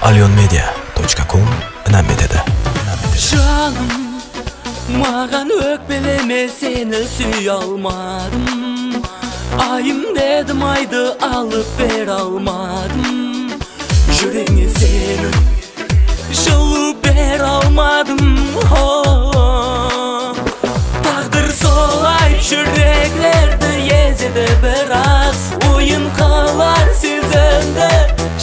Alionmedia.com inam etedi. Janım, magan ökpeleme seni süye almadım. Ayım dedim aydı alıp bere almadım. Yüreğine seni жылу бере алмадым. О, Тағдыр солай жүректерді езеді біраз. Ойын қылар сезімді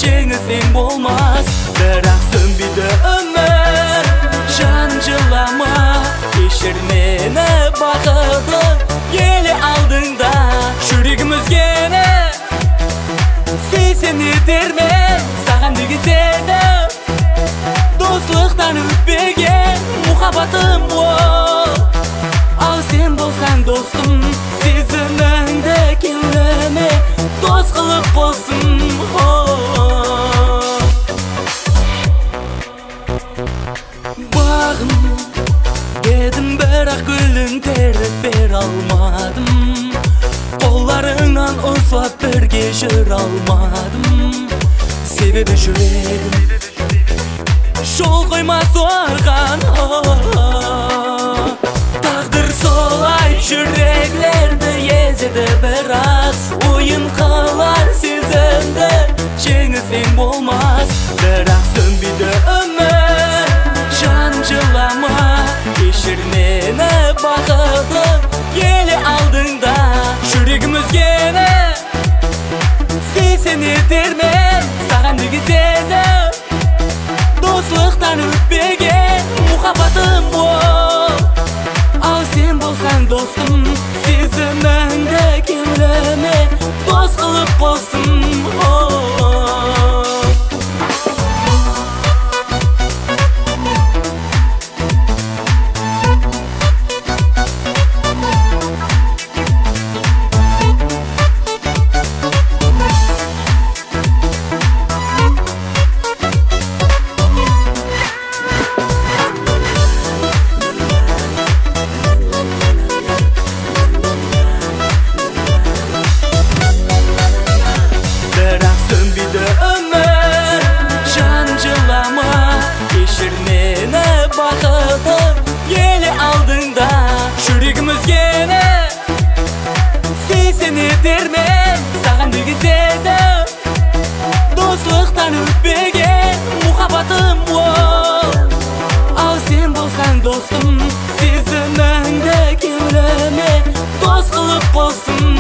жеңілсең болмас. Бірақ сөнбейді үміт, жаным жылама, кешір мені бақытым еле алдыңда. Жүрегім өзгені сүйсем етермен, саған деген сезім достықтан өтпеген мұхаббатым ол. Ал сен болсаң достым, сезіміңді кеуліме дос қылып қостым. Бағым дедім, бірақ гүлін теріп бере алмадым. Қолларыңнан ұстап бірге жүре алмадым. Себебі жүрегім жол қоймас оған. Тағдыр солай жүректерді езеді біраз. Ойын қылар сезімді жеңілсең болмас. Бірақ сөнбейді үміт, жаным жылама, кешір мені бақытым еле алдыңда. Жүрегім өзгені сүйсем етермен, саған деген сезім достықтан өтпеген мұхаббатым ол. Ал сен болсаң достым, сезіміңді кеуліме дос қылып қостым. Бірақ сөнбейді үміт, жаным жылама, кешір мені бақытым еле алдыңда. Жүрегім өзгені сүйсем етермен, саған деген сезім достықтан өтпеген мұхаббатым ол. Ал сен болсаң достым, сезіміңді кеуліме дос қылып қостым.